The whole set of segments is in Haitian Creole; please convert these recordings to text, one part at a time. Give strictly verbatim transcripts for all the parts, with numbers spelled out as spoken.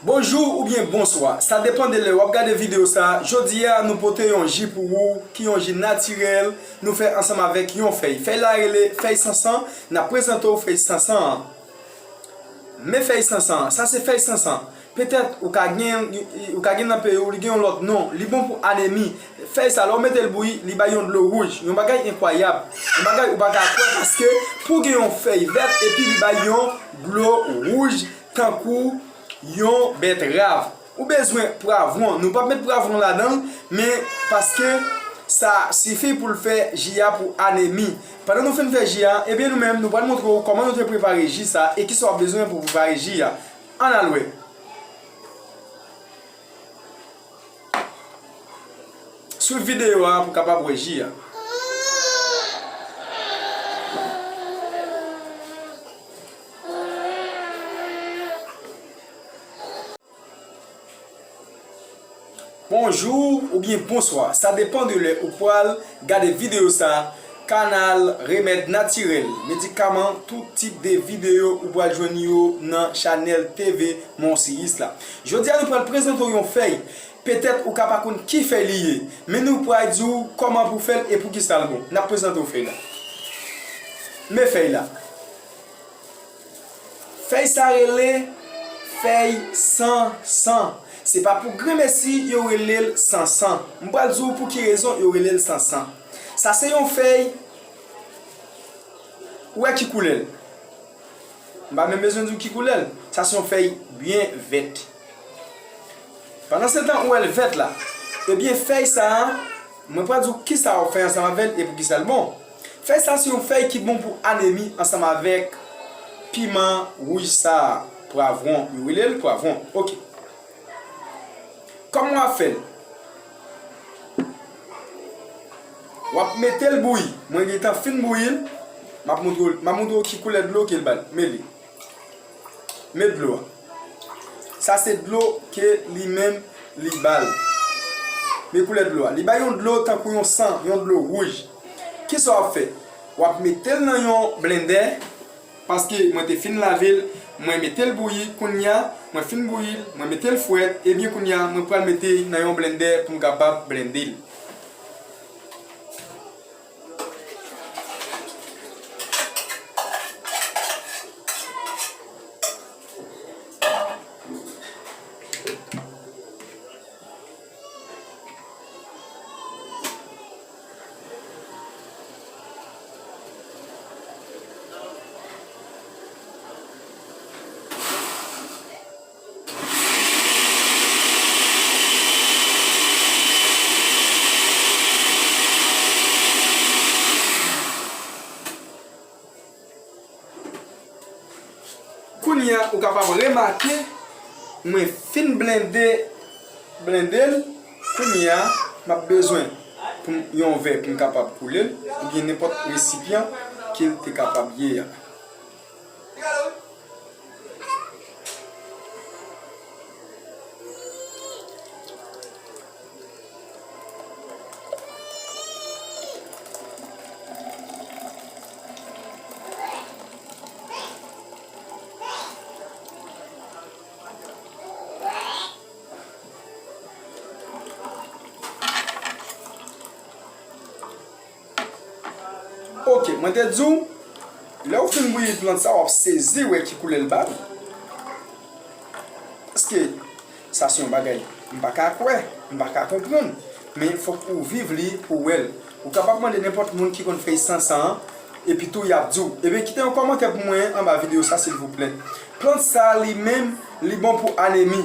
Bonjou oubyen bonswa, sa depann de lè w ap gade videyo sa a. Jodi a, nou pote yon ji pou ou, ki yon ji natirèl, nou fè ansanm avèk yon fèy. Fèy la rele fèy sansan, n ap prezante w fèy sansan an. Men fèy sansan an, sa se fèy sansan. Petèt ou ka gen, ou ka gen nan peyi w, li gen yon lòt non, li bon pou anemi. Fèy sa, lè w mete l bouyi, li bay yon dlo wouj, yon bagay enkwayab, yon bagay ou pa ka kwè, paske pou gen yon fèy vèt epi li bay yon dlo wouj tankou yon bètrav. Ou bezwen pwavwon. Nou p ap met pwavwon ladan l, men paske sa sifi pou l fè ji a pou anemi. Pandan nou fin fè ji a, ebyen nou menm, nou pral montre w kòman nou te prepare ji sa e kisa w ap bezwen pou prepare ji a. Ann al wè. Swiv videyo a pou w kapab wè ji a. Bonjou oubyen bonswa, sa depann de lè ou pral gade videyo sa. Kanal Remèd Natirèl, medikaman, tout tip de videyo ou pral jwenn yo nan chanèl T V Monsiris la. Jodi a nou pral prezante w yon fèy. Petèt ou ka pa konn ki fèy li ye, men nou pral di w kòman pou fè l e poukisa l bon. N ap prezante w fèy la. Men fèy la. Fèy sa rele fèy sansan. Se pa pou granmesi yo rele l sansan. M pral di w pou ki rezon yo rele l sansan. Sa se yon fèy, ou wè ki koulè l. M pa menm bezwen di w ki koulè l. Sa se yon fèy byen vèt. Pandan se tan ou wè l vèt la, ebyen fèy sa a, mwen pral di w kisa w ap fè ansanm avè l e poukisa l bon. Fèy sa a se yon fèy ki bon pou anemi ansanm avèk piman wouj sa a, pwavwon, yo rele l pwavwon. Oke. Kòman w ap fè l? W ap mete l bouyi. Mwen gentan fin bouyi l. M ap montre w, m ap montre w ki koulè dlo ke l ba l. Men li. Men dlo a. Sa se dlo ke li menm li ba l. Men koulè dlo a. Li bay yon dlo tankou yon san, yon dlo wouj. Kisa w ap fè? W ap mete l nan yon blendè, paske mwen te fin lave l, mwen mete l bouyi, kounye a, mwen fin bouyi l, mwen mete l frèt, ebyen kounye a, mwen pral mete nan yon blendè pou m kapab blende l. Kounye a, ou kapab remake, mwen fin blende, blende l. Kounye a, m ap bezwen pou m, yon vè pou m kapab koule l, oubyen nenpòt resipyan ke l te kapab ye a. Oke, mwen te di w, lè w fin bouyi plant sa, w ap sezi wè ki koulè l ba l. Paske sa se yon bagay m pa ka kwè, m pa ka konprann. Men fòk ou viv li pou w wè l. Ou kapab mande nenpòt moun ki konn fèy sansan an, epi tou y ap di w. Ebyen, kite yon kòmantè pou mwen anba videyo sa, silvouplè. Plant sa, li menm, li bon pou anemi.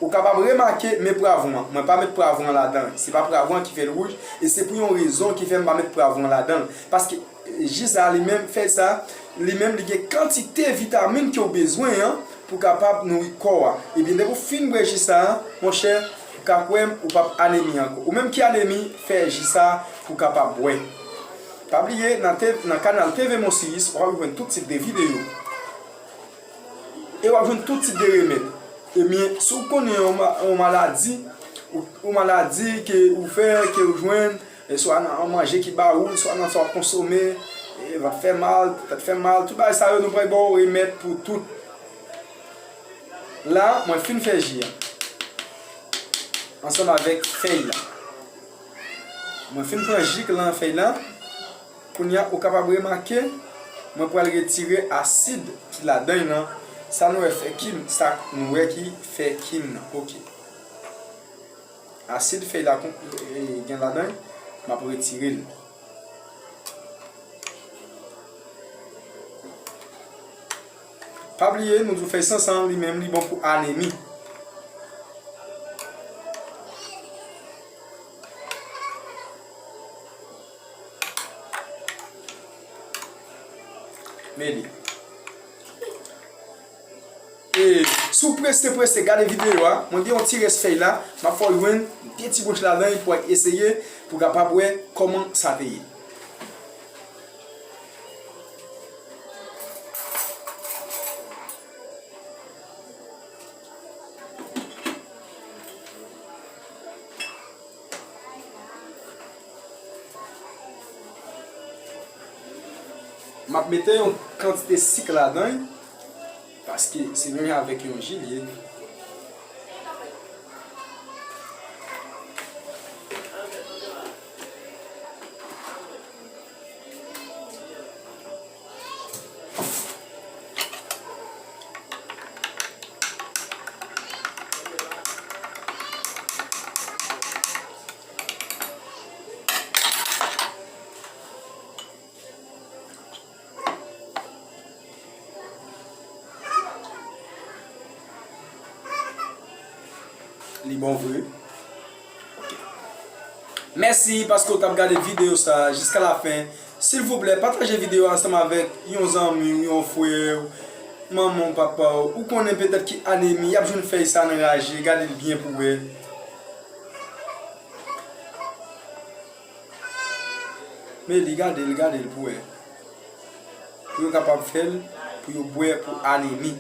Ou kapab remake, men pwavwon an. Mwen pa met pwavwon an ladan. Se pa pwavwon an ki fè l wouj, e se pou yon rezon ki fè m pa met pwavwon an ladan l. Paske, e, ji sa, li menm, fèy sa, li menm, li gen kantite vitamin ke w bezwen an pou kapab nouri kò a. Ebyen, depi w fin bwè ji sa, monchè, ou ka kwè m, ou p ap anemi ankò. Ou menm ki anemi, fè ji sa pou w kapab bwè. Pa bliye, nan te-, nan kanal T V Monsiris, w ap jwenn tout tip de videyo. E w ap jwenn tout tip de remèd. Ebyen, si w konnen yon ma-, yon maladi, ou, yon maladi ke ou fè, ke ou jwenn, e swa nan yon manje ki ba ou, swa nan sa w ap konsome, e vant fè mal, tèt fè mal, tout bagay sa yo, nou pral ba w remèd pou tout. La, mwen fin fè ji a ansanm avèk fèy la. Mwen fin pran ji k lan fèy la. Kounye a, ou kapab remake, mwen pral retire asid ki ladan l lan. Sa nou wè fè kim, sa nou wè ki fè kim nan. Oke. Asid fèy la kon, e, gen ladan l, m ap retire l. Pa bliye, nou di w fèy sansan, li menm, li bon pou anemi. Men li. E, si w prese, prese, gade videyo a, mwen gen yon ti rès fèy la, m ap fè w jwenn de ti branch ladan l pou w eseye, pou w kapab wè kòman sa te ye. M ap mete yon kantite sik ladan l, paske se menm jan avèk yon ji l ye. Li bon vre. Mèsi paske w t ap gade videyo sa a jiska lafen. Silvouplè, pataje videyo a ansanm avèk yon zanmi w, yon frè w, manman w, papa w, ou konnen petèt ki anemi, y ap jwenn fèy sa nan raje, gade l byen pou w wè. Men li, gade l, gade l pou w wè. Pou yo kapab fè l, pou yo bwè pou anemi.